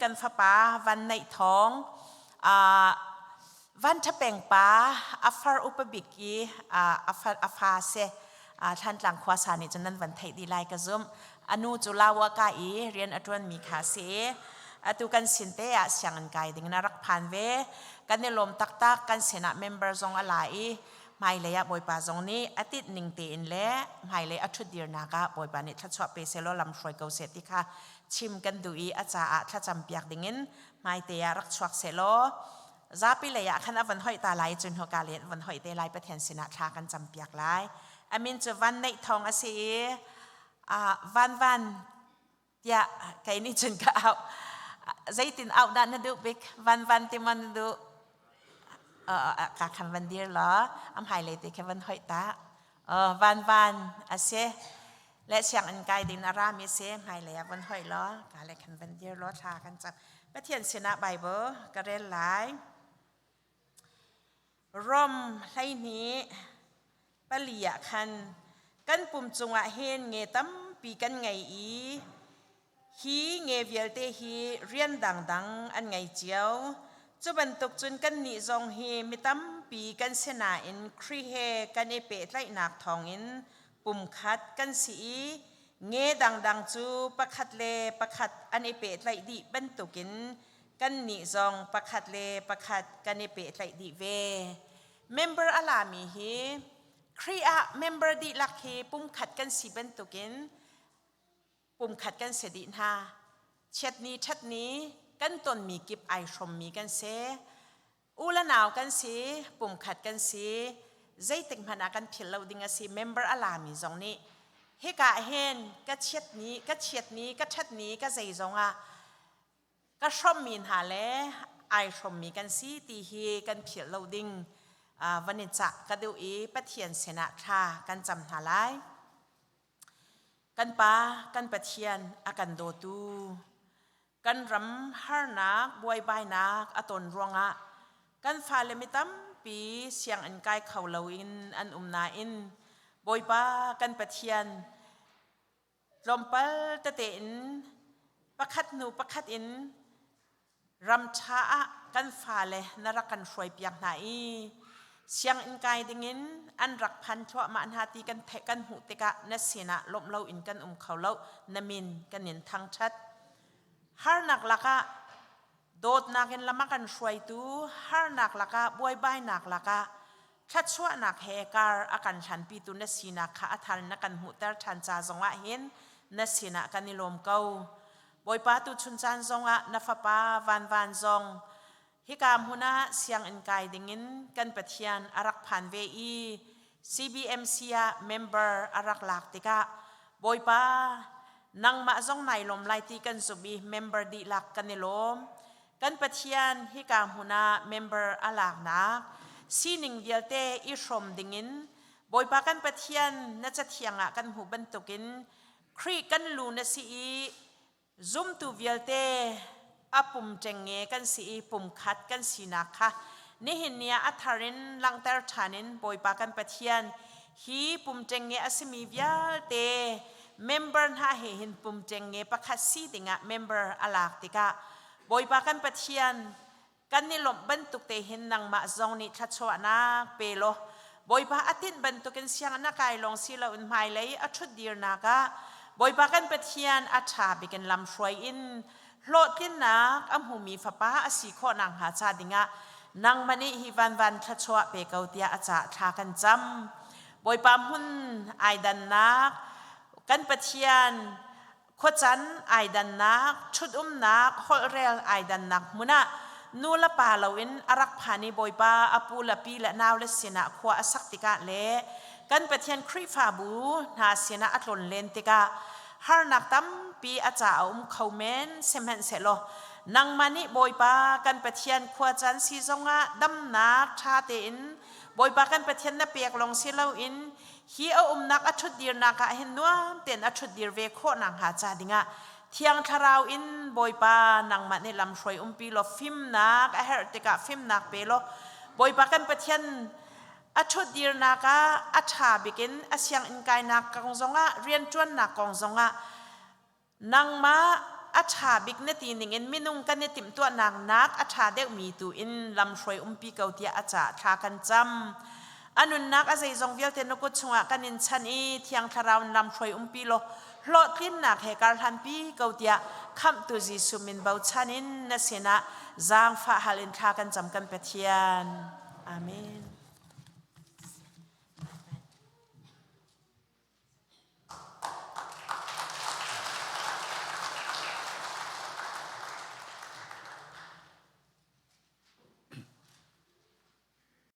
Kan fapa Van Neih Thawng, Van Ṭha Peng pa, a far upa bik i a fa si. Thlantlang khuasa nih cun nan van theih dih lai ka zumh. A nu cu Lawaka i rian a ṭuanmi kha a si i atu kan sin te ah sianginn kai ding in a rak phan ve. Kan i lawm taktak. Kan sinah member zong a la i hmailei ah Bawipa zong nih a tinh ning tein le hmailei a ṭhutdirnak ah Bawipa nih thluachuah pe sehlaw lam hruai ko seh ti kha chim kan duh i a caah thlacam piak dingin hmaite ah rak chuak sehlaw zapi lei ah khan a van hoih ta lai cun hika le van hoih te lai. Pathian sinah thla kan cam piak lai. Amin cu Van Neih Thawng a si i Van Van tiah kei nih cun ka auh. Zeitin auh dah na duh bik? Van Van ti maw na duh? Ka khan van dir law am hmailei te kha van hoih ta. Van Van a si le sianginn kai ding a rami si. Hmailei ah van hoih law ka le khan van dir law thla kan cam. Pathian sinah Bible ka rel lai. Rom 12:4 ah khan, "Kan pum cungah hin nge tampi kan ngei i hi nge vialte hi rian dangdang an ngei cio. Cu bantuk cun kannih zong hi mi tampi kan si nain Khrih he kan i pehtlaihnak thawngin pumkhat kan si i nge dangdang cu pakhat le pakhat an i pehtlaih dih bantukin kannih zong pakhat le pakhat kan i pehtlaih dih ve." Member a lami hi Khrih ah member dihlak hi pumkhat kan si bantukin pumkhat kan si dih hna. Chiatni ṭhatni kan tonmi kip ai hrawmmi kan si. U le nau kan si, pumkhat kan si. Zeitik hmanh ah kan philh lo ding a si. Member a lami zong nih hika hin ka chiatni, ka chiatni, ka ṭhatni, ka zei zong ah ka hrawmmi hna le ai hrawmmi kan si ti hi kan philh lo ding van i cah ka duh i Pathian sinah thla kan cam hna lai. Kan Pa, kan Pathian, a kan dawtu, kan ram harnak, buaibainak a ton ruangah kan fale mi tampi sianginn kai kho loin an um nain Bawipa kan Pathian, tlawmpal tete in pakhat hnu pakhat in Ram ṭha ah kan fale na rak kan hruaipiak hna i sianginn kai dingin an rak phan thluahmah hna ti kan theih kan hmuh tikah na sinah lawmh loin kan um kho lo. Na min kan in thangṭhat. Harnak lakah dawtnak in lam a kan hruaitu, harnak lakah, buaibainak lakah thluachuahnak he kar a kan hlanpitu na sinak kha a thar in na kan hmuhter ṭhan ca zongah hin na sinah kan i lawm ko. Bawipa, tuchun caan zongah na fapa Van Van zong hika hmun ah sianginn kai dingin kan Pathian a rak phan ve i CBMC ah member a rak lak tikah Bawipa, nangmah zong nai lawm lai ti kan zumh i member dihlak kan i lawm. Kan Pathian, hika hmun ah member a laknak sining vialte i hrawm dingin Bawipa kan Pathian, na cathiang ah kan hmuh bantukin Khrih kan lu na si i zumtu vialte a pum ṭengnge kan si i pumkhat kan sinak kha nihin ni ah a thar in langhter ṭhan in Bawipa kan Pathian, hi pum ṭengnge a simi vialte member hna he hin pum ṭengnge pakhat si dingah member a lak tikah Bawipa kan Pathian, kan i lawmh bantuk te hin nangmah zong nih thluachuahnak pe law Bawipa a tinh bantukin sianginn a kai lawng si loin hmailei a ṭhutdirnak ah Bawipa kan Pathian a ṭha bikin lamhruai in hlawhtlinnak a hmumi fapa a si khawh nakhnga ca dingah nangmah nih hi vanvan thluachuah pe ko tiah a cah thla kan cam. Bawipa, hmun ai dannak kan Pathian, khuacan ai dannak, ṭhut-umnak, holhrel ai dannak hmun ah nu le pa loin a rak phan i Bawipa a pu le pi le nau le sinah khua a sak tikah le kan Pathian Khrihfabu hna sinah a tlon len tikah harnak tampi a ca a um kho men. Sihmanhsehlaw nangmah nih Bawipa kan Pathian, khuacan si zongah damnak ṭha tein Bawipa kan Pathian na pek lawng si loin hi a umnak a ṭhutdirnak ah hin nuam tein a ṭhutdir ve khawh nakhnga ca dingah Thiang Thlarau in Bawipa nangmah nih lamhruai umpi law fimnak a herh tikah fimnak pe law Bawipa kan Pathian, a ṭhutdirnak ah a ṭha bikin a sianginn kainak kong zongah, rianṭuannak kong zongah nangmah a ṭha bik na ti ningin minung kan i timhtuahnak nak a ṭha deuhmi tu in lamhruai umpi ko tiah a caah thla kan cam. A nunnak a zeizong vialte na kut chungah kan in chanh i Thiang Thlarau in lamhruai umpi law hlawhtlinnak he karhlanpi ko tiah Khamhtu Jesuh min bochan in na sinah zaangfah hal in thla kan cam kan Pathian. Amen.